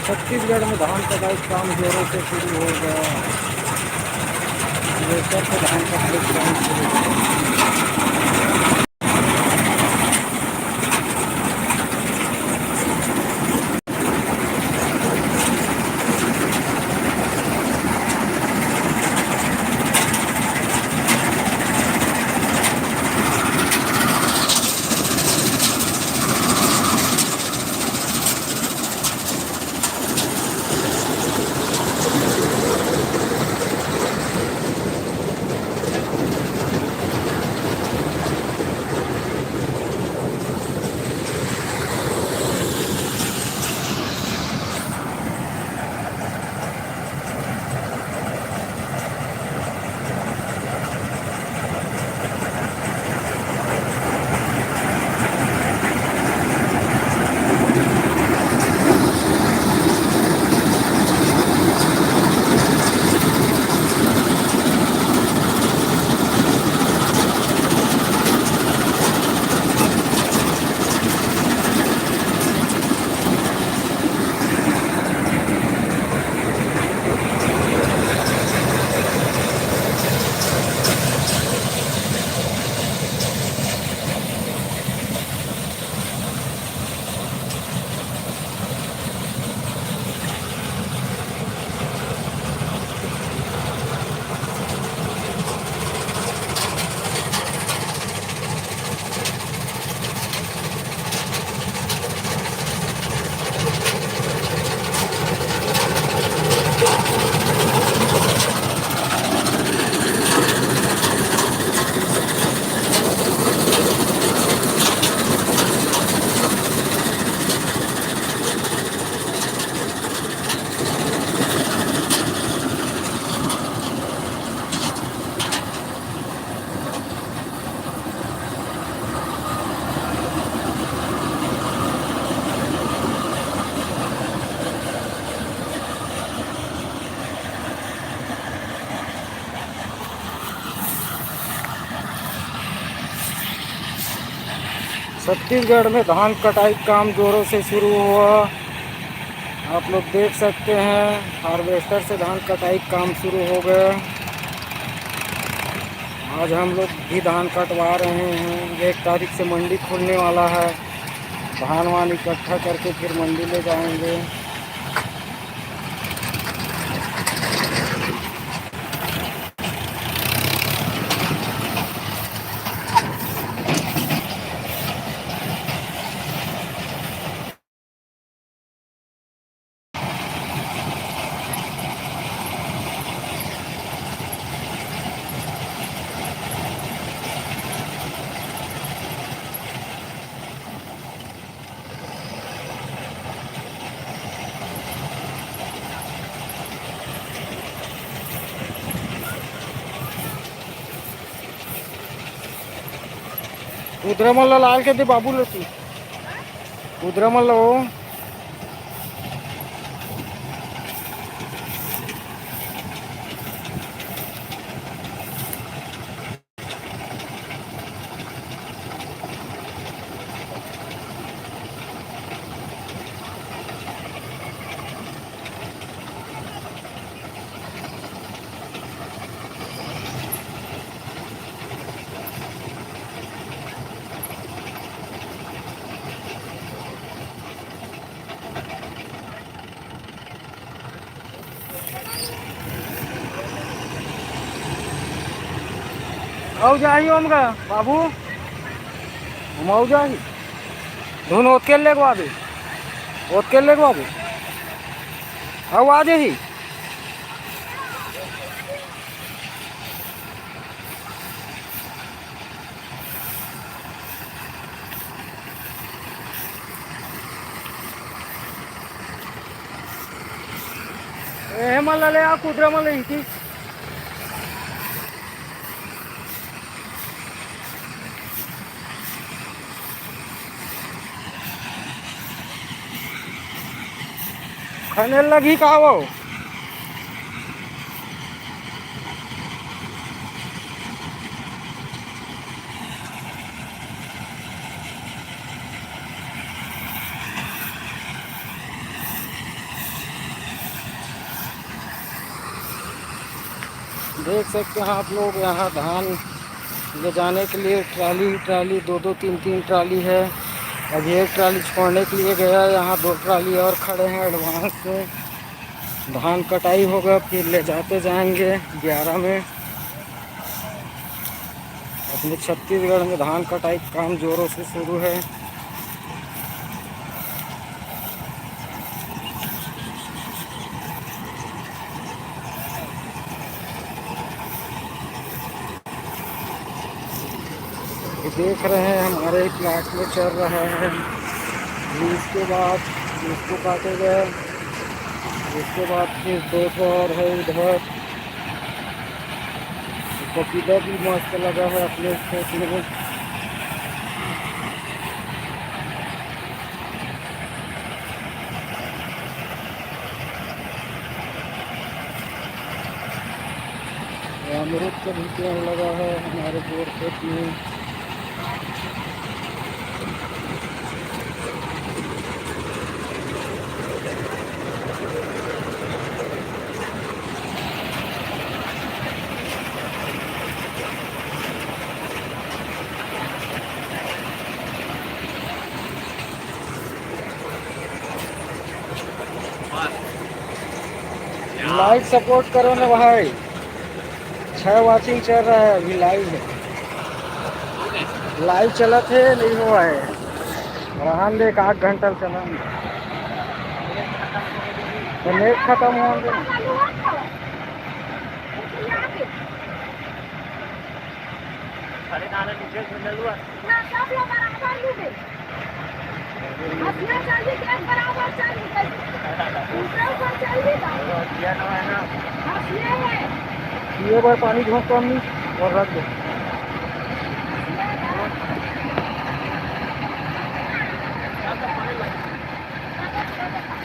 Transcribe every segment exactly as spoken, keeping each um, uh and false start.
छत्तीसगढ़ में धान कटाई का काम जोरों से शुरू हो गया। हार्वेस्टर से धान कटाई का काम शुरू हो गया। छत्तीसगढ़ में धान कटाई काम जोरों से शुरू हुआ। आप लोग देख सकते हैं, हार्वेस्टर से धान कटाई काम शुरू हो गया। आज हम लोग भी धान कटवा रहे हैं। एक तारीख से मंडी खुलने वाला है। धान वान इकट्ठा करके फिर मंडी ले जाएंगे। कुदरा मन ला लाल के दे बाबू ला तू। कुदरा मन ला वो। अउ जाही ओम का बाबू, हम अउ जाही। धुन ओतके लेगवा दे, ओतके लेगवा दे। अउ आ जाही। एहे मन ला ले आ, कुदरा मन ला इही। खने लगही का वो? देख सकते हैं आप लोग, यहाँ धान ले जाने के लिए ट्राली ही ट्राली, दो दो तीन तीन ट्राली है। अभी एक ट्राली छोड़ने के लिए गया, यहाँ दो ट्राली और खड़े हैं एडवांस में। धान कटाई होगा, फिर ले जाते जाएंगे ग्यारह में। अपने छत्तीसगढ़ में धान कटाई का काम जोरों से शुरू है। ये देख रहे हैं, हमारे प्लाट में चल रहा है। फिर इसके बाद इसको काटेगा, इसके बाद फिर दो ठो और है इधर। पपीता भी मस्त लगा है अपने खेत में। अमरूद का भी पेड़ लगा है हमारे बोर खेत में। लाइव सपोर्ट करो ना भाई। छह वॉचिंग चल रहा है, अभी लाइव है। लाइव चलत है, नहीं हुआ है। रहन दे, एक आध घंटा चलन। तो नेट खत्म हो गया। हंसिया चाहिए, एक बराबर चाहिए, ऊपर ऊपर चाहिए ना। हंसिया है। ये बार पानी झोंक कम नहीं और रख दे।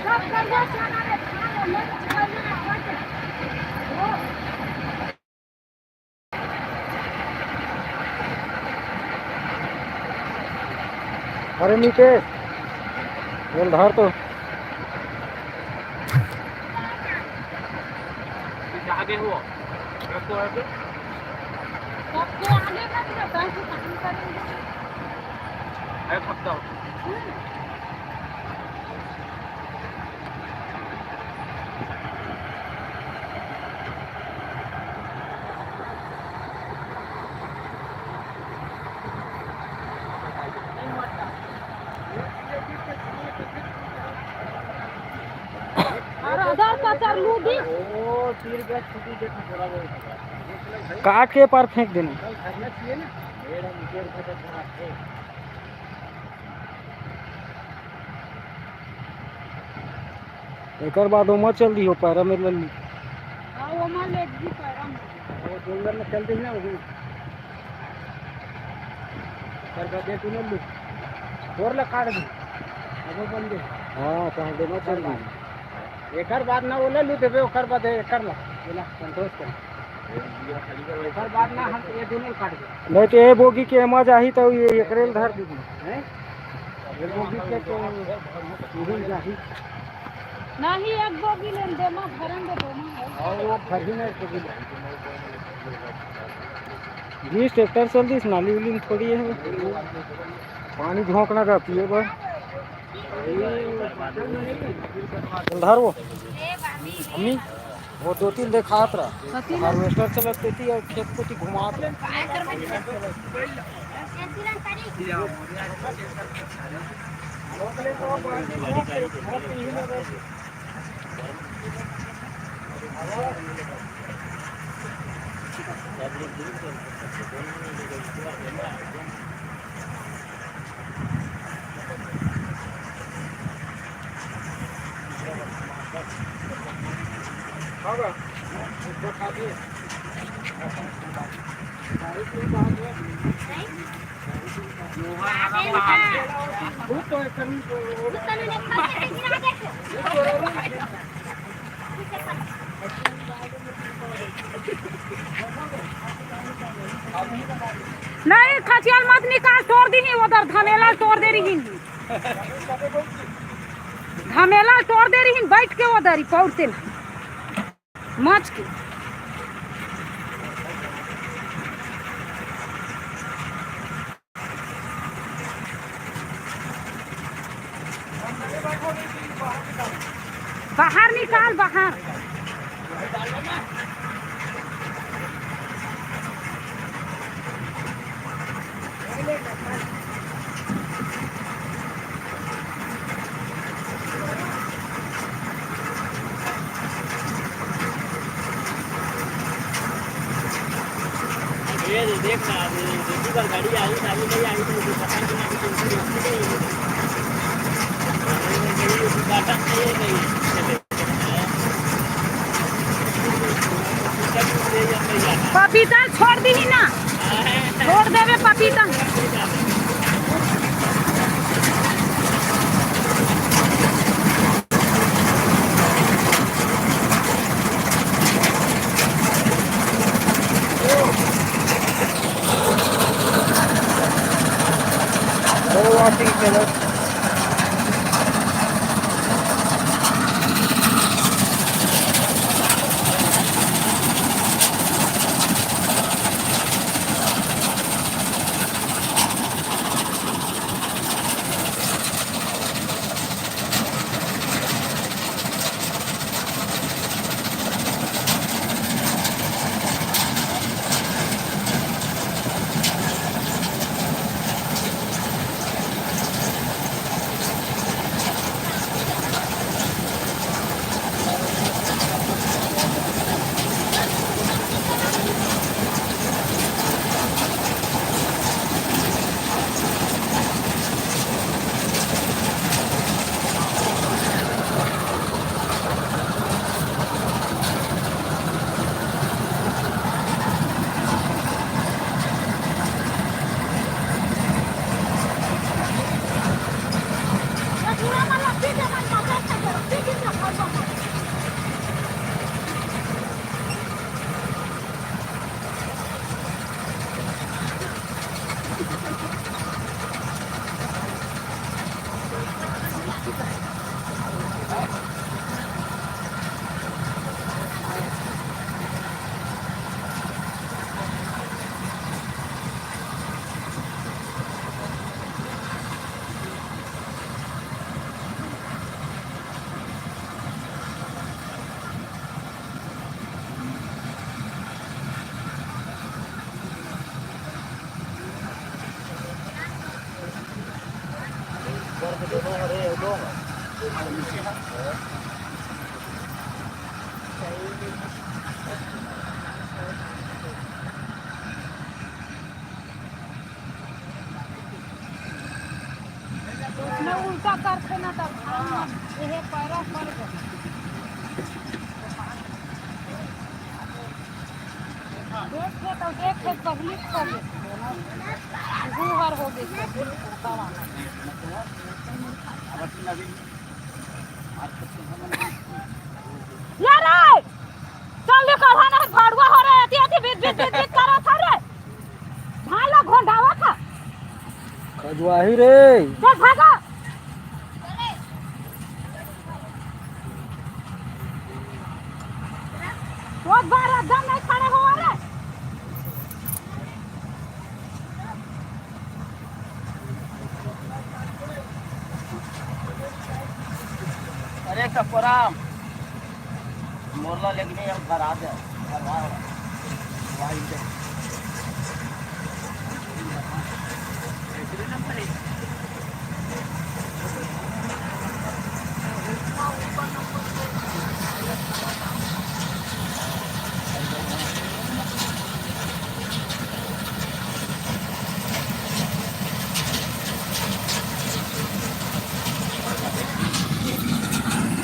सब करना चाहना है, खाना नहीं खाना है। अरे नितेश, बोल धर तो। आगे हुआ। रखो ऐसे। सबसे आगे का भी रहता है, तो खत्म करेंगे। अरे खपता हो। हम्म। काट के पार फेंक देना। एकर बाद ओमा चल दिहो, पैरा में ले ली। हाँ, ओमा ले जी पैरा में। वो डोंगर में चल दी ना, वही। कर बदे तूने लू। बोर ला काट दी। अब वो बंदे। हाँ, कहाँ देना चल दी। एकर बाद ना वो ले लू देबे, ओकर बाद एकर ला। ये ला, संतोष कर। एकर बाद ना हम ये दोनों काट दे। नहीं तो ये बोगी के एमा जाही तो ये एकरे ल धर दी। हैं? ये बोगी के तो इधर जाही। नहीं, एक बोगी लेन दे, मैं भरन दे दोनों है। और वो भर ही नहीं बोगी। बीस ट्रैक्टर चल दी, नाली उली में थोड़ी है। पानी झोंकना का पिए बर। चल धर वो। अम्मी, वो दो तीन देखात रहा। कथी ना? हार्वेस्टर चलत तेती और खेत कोती घुमात रहा। नहीं, खचियाल मत निकाल, तोड़ दीही उधर, धमेला तोड़ दे रही। धमेला तोड़ दे रही, बैठ के उधर ही पौड़ते ना। मच के। बाहर निकाल, बाहर। ये देख ना, अभी दूसरी बार गाड़ी आई, गाड़ी नहीं आई, तो मुझे पता नहीं, अभी तो उनकी रोक नहीं है। गाड़ी में गई, उसकी बात नहीं है, नहीं। पपीता छोड़ दी ना, छोड़ देवे पपीता। Go watching, fellas. उसने उल्टा करथे ना, तब हम एहे पैरा पड़ गए। देख के तो देख के पब्लिक कर लेते हैं ना। गुहर हो गई पब्लिक, कुर्ता वाला। यार, चल निकल, है ना, भड़ुआ हो रहे, अति, अति, बीच, बीच, बीच, बीच करो, था रे। धान ला घोंडावा था। खजुआही रे। चल भागो। वो बार एकदम नहीं खड़े हो रे। अरे कपराम, मोरला लेके नहीं, हम घर आ जाए, घर आ, भाई।